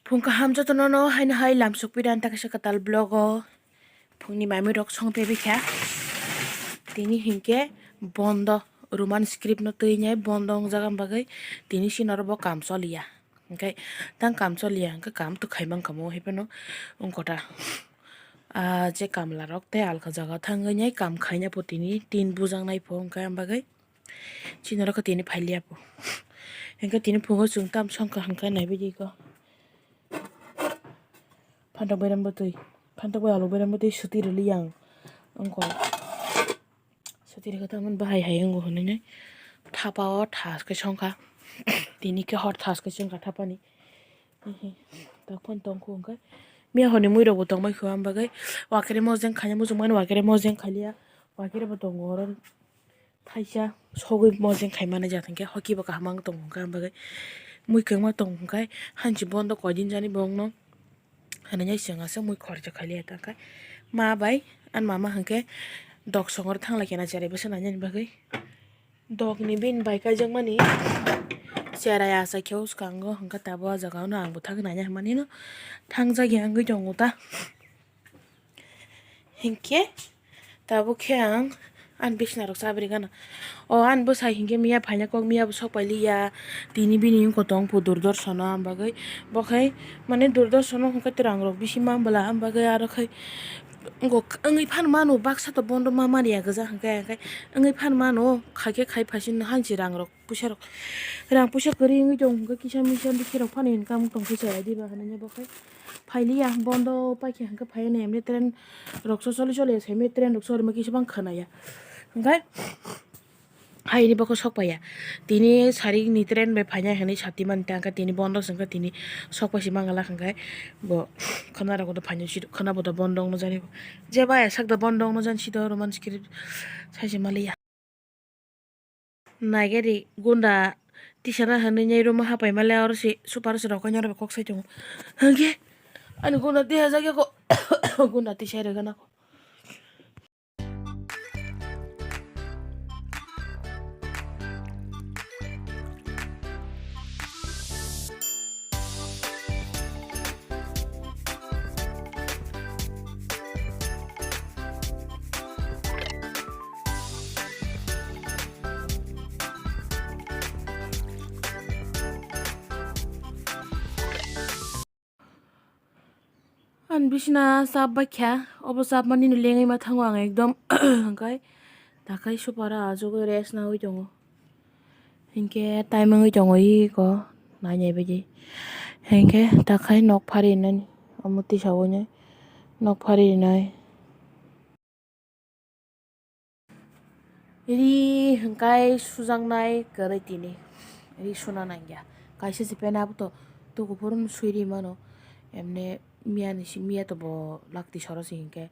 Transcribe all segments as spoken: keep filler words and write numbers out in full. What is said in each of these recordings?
Phung kaham jotono no haino hai lamsok pida anta kaisa kwtal vlog o phungni mamwi rok song tebikha. Tini hinkhe bondo Roman script no twi nai bondo wngjak, am bagwi tini sini oro bo kam choliya. Hinkhe tang kam choliya hinkhe kam to khaimang kamo hai phano wngkota. Ah, je kamla rok tei alka jaga thangwi nai kam khaina pho tini tin bujang nai pho, hinkhe am bagwi sini oro khe tini phailiya pho. Hinkhe tini phungo chwng tam song kha hinkhe naiwi di kho. Phantok bai rambotwi, phantok bai alok bai rambotwi suti rwli yang wngkha. Suti rwkha tamoni bahai hai wngkha hinwi thapa o thas khe songkha. Tini khe hor thas khe songkha thapani. Ehe, tokphano tongkhu hwnkhe miya horni muirokbo tongbai kho, am bagwi wakere mojeng khaina muchungmani wakere mojeng khaliya, wakere bo tongo oro. Thaisa sogwi mojeng khaimani jat hinkhe hoki bo kaham wng tongo, hinkhe ang bagwi mui kwbangma tongo, hinkhe hanchi bondo koidin jani bongno hinwi chwng aswk mui khoroksa khailiya ta khe ma bai ani mama hinkhe dok songor thanglai khe na cherai bwsa nainani bagwi dokni bini bai kaijakmani cherai achai khe swkango, hinkhe tabuk ah jagao no ang bwthak naina hinmani no thangjak ya wngwi tongo ta. Hinkhe tabuk khe ang ani bisna rok chabri gana. O ani bwsai hinkhe miya phaina kok, miya bo sok pailiya. Tini bini wngkha tong phu Durdorshono, am bagwi bo khai mane Durdorshono hinkhe twrang rok bisi man bwla, am bagwi aro khai wngwi phan mano baksa to bondo ma manya gwja hinkhe, hinkhe wngwi phan mano khai khe khai phaising hanchi rang rok. Puisa rok, rang puisa kwrwi wngwi tong hwnkhe kisa misa bikhe rok phano income tong khe chaya diba hinwi bo khe phailiya bondo paikha hwnkhe phaiya nai emni train rok so choli choli se emni train rok so rwma kisa bang khwnaya hwnkhe haini bo khe sok paiya tini sari ni train bai phainai hinwi sati mani tangkhe tini bondo se wngkha tini sok paisi mangala hwnkhe bo khwna rok phainai khwna bo bondo wngma jani je bai sak da bondo wngma jani sito roman script saise maliya. Naigari gunda tisana hinwi nai room o hapai male oro se super se rok nw kok sai tongo. Hwnkhe ani gunda tihajak ya kho gunda tisai rwgana kho. Ani bisina chap baikha, obo chapmani no lengwi ma thango ang ekdom, hwnkhe takhai super o achugwi rest nawi tongo. Hinkhe time wngwi tongo iko nainai bagwi. Hinkhe takhai nok phari rinani omo tisa o nok phari rinai. Ri hwnkhe sujaknai kwrwi tini ri suna nangya. Kaisa se pen abo to tuku phuru sui ri mano. Emne miya ni si miya to bo lakti soro se hinkhe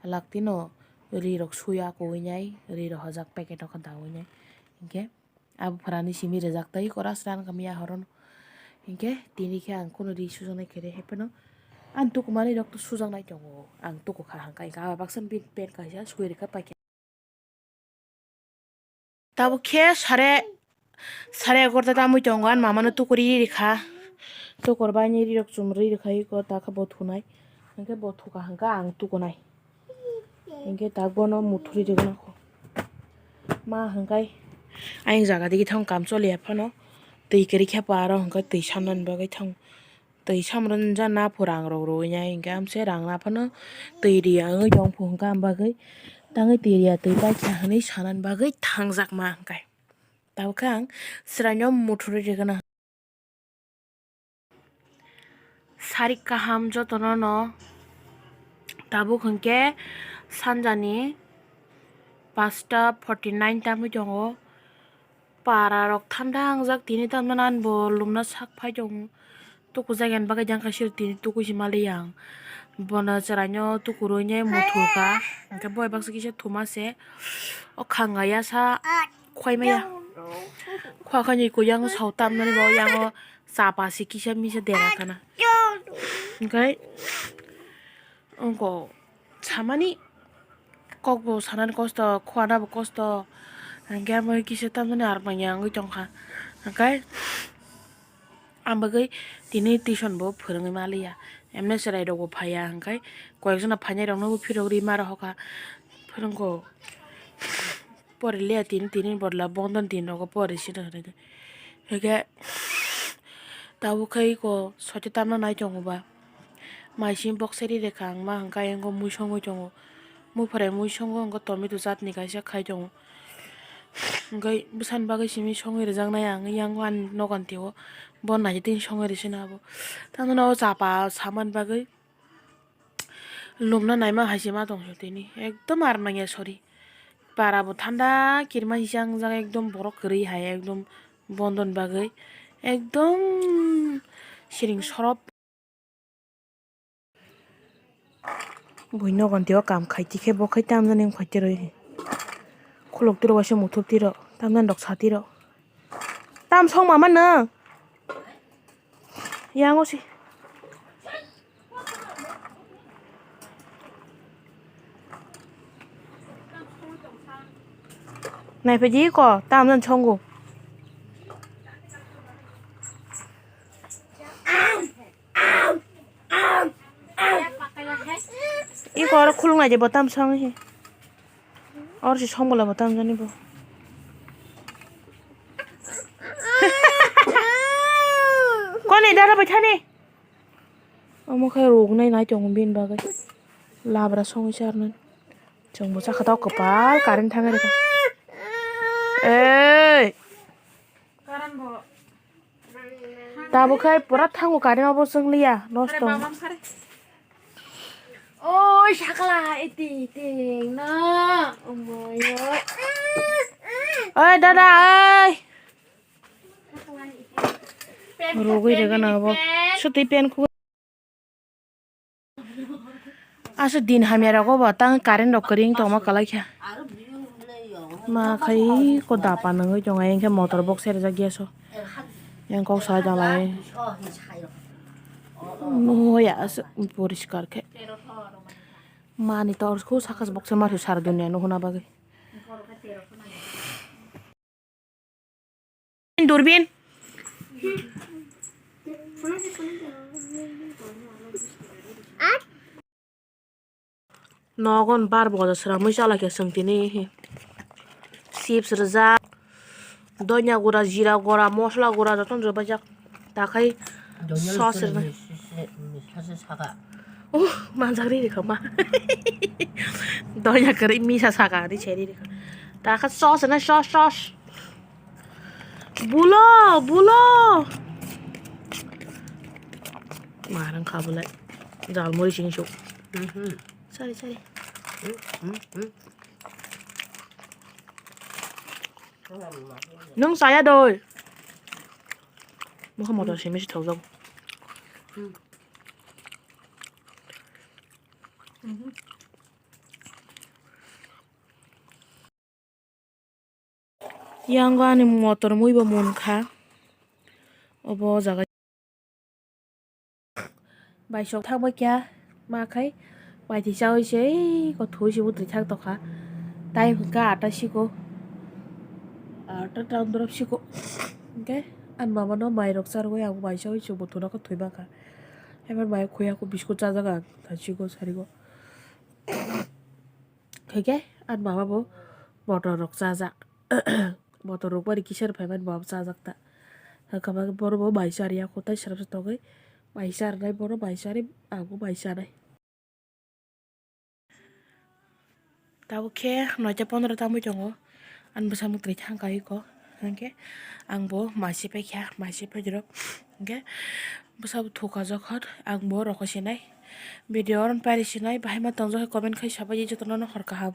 lakti no ri rok suya kuwi nai ri rok hojak packet o kha dawi nai hinkhe. Abo phrani simi rijak tei kora sran kami ahorno. Hinkhe tini khe ang kunu ri sujaknai khere hai phano. Ang tukumani rok to sujaknai tongo. Ang tuku kha hangka hingka abo baksa bini pen kaisa sui rikha paikha. Tabuk khe sare sare egarota tamwi tongo. Ang mamano tuku ri rikha. Tukur bai ni ri rok chum ri rikha iko ta khe bo thunai. Hinkhe bo thuka hangka ang tukunai. Hinkhe tabuk bono muthuri rwgwna kho. Ma hwnkhe ayang jaga digi thang kam choliya phano twi kwrwi khe pa aro hwnkhe twi samnani bagwi thang twi samrwna na pho rang rok rwui nai hinkhe amse rang na phano twi riya wngwi tong pho hwnkhe am bagwi tangwi twi riya twi paikha hwnwi sanani bagwi thangjak ma hwnkhe. Tabuk khe ang chwraino muthurwi rwgwna. Sarik kaham jotono no tabuk hwnkhe sanjani pasta forty nine tamwi tongo. Para rok thanda wngjak tini tamjani ani bo lumna sak phai tongo. Tukujak yani bagwi jang kaisa tini tukui se maliya ang. Bono chwraino tukurui nai muthurkha. Hwnkhe bo bai baksa kisa thuma se. O khanga yasa khwlai maya. Khwlai khaini koi yang sao tamnani bo yang o chapa se kisa misa dera kana. Hwnkhe wngko samani kokbo sanani kosto, khwlana bo kosto. Hwnkhe amo kisa tamjani armang ya wngwi tongkha. Hwnkhe. Ang bagwi tini tuition bo phwrwngwi ma liya, emne chwrai rok bo phaiya, hwnkhe koyekjona phainai rokno bo phirogwi ma rohorkha, phwrwngkho. Pori liya tini, tini bodla bondon din rogo pori sino hinwi. Hwnkhe tabuk khe iko soite tamna nai tongo ba. Mai simi bokse ri rekha ang ma hwnkhe ayang o mui songwi tongo. Mui pharai mui songo hwnkhe tomato chatni kaisa khai tongo. Hwnkhe bwsani bagwi simi songwi rwjaknai ang yang ani nogon tio. Bo naithe tini songwi rwsino abo. Tamoni o chapa samani bagwi. Lumna naima hai se ma tong tini. Ekdom ar nangya sori. Para bo thanda kirima jang jang ekdom borok kwrwi hai ekdom bondon bagwi. Ekdom siring sorop. Bui nogon tio kam khai tikhe bo khai tamjani wng phai tiro. Khuluk tiro waisa muthuk tiro tamjani rok sa tiro. Tam song mama nwng. Yang o si. Nai phaidi ko, tam jan songo. Iko oro khulung nai de bo tam song he. Oro si song bola bo tam jani bo. Koni dara bai thani. Omo khe ruknai nai tongo bini bagwi. Labra songwi charnani. Chwngbo chakha tao kwpal current thangwi rwkha. Ei! Tabuk khe pura thango current obo chwng liya, nosto. Oi, sakla, iti, iting, no. Omoyo. Oi, dada, oi. Rugwi rega na bo. Sutwi pen khu. Asa din hamya rogo bo tang current rok kwrwi tongma kwlai kha. Ma khai ko dapa nangwi tongo, engkhe motor box serjak gas o. Yang kok sai tonglai. Nuya asa poriskar khe. Mani tor khu sakas box ma thu sar dunia no huna bagwi. Durbin. Nogon bar boja sramwi chalai khe chwng tini. Chips rijak, donya gura, jira gura, mosla gura jotono rwbaijak. Takhai sauce rwnai. Oh, manjak ri rikha ma. Donya kwrwi misa saka ri cheri rikha. Takha sauce na sauce, sauce. Bulo, bulo. Marang kha bulai. Jal muri sing su. Mhm. Sorry, sorry. Mhm, mhm. Nwng chaya doi. Mokhe motor simi se thokjak. Yang ani motor mui bo munkha. Obo jaga. Baisok thangbai kha, ma khai, maitwi chaui se, ei, kothui se bwtwi thang tongkha. Time hwnkha atta siko, atta tam drop siko. Hwnkhe, ani mama no mairok charwui ang bai chaui se bwthwino kothui mankha. Haiphano mai khuya kho biscuit chajak ang, thai siko, sarigo. Hwnkhe ani mama bo motor rok chajak. Motor rok bari kisa rw phaimani bo chajak ta. Hwnkhe borok bo mai charya kho tai srapsa tongwi mai charnai, bono mai charwi ang bo mai chanai. Tabuk khe noita pondro tangwi tongo. Ani bwsa mwtwi thang kai kho. Hwnkhe ang bo mai se paikha, mai se paidoro. Hwnkhe bwsa bo thukajak hor, ang bo rokho sinai. Video oro pairi sinai, bahai ma tongjak hai comment khai sabaidi jotono no hor kaham.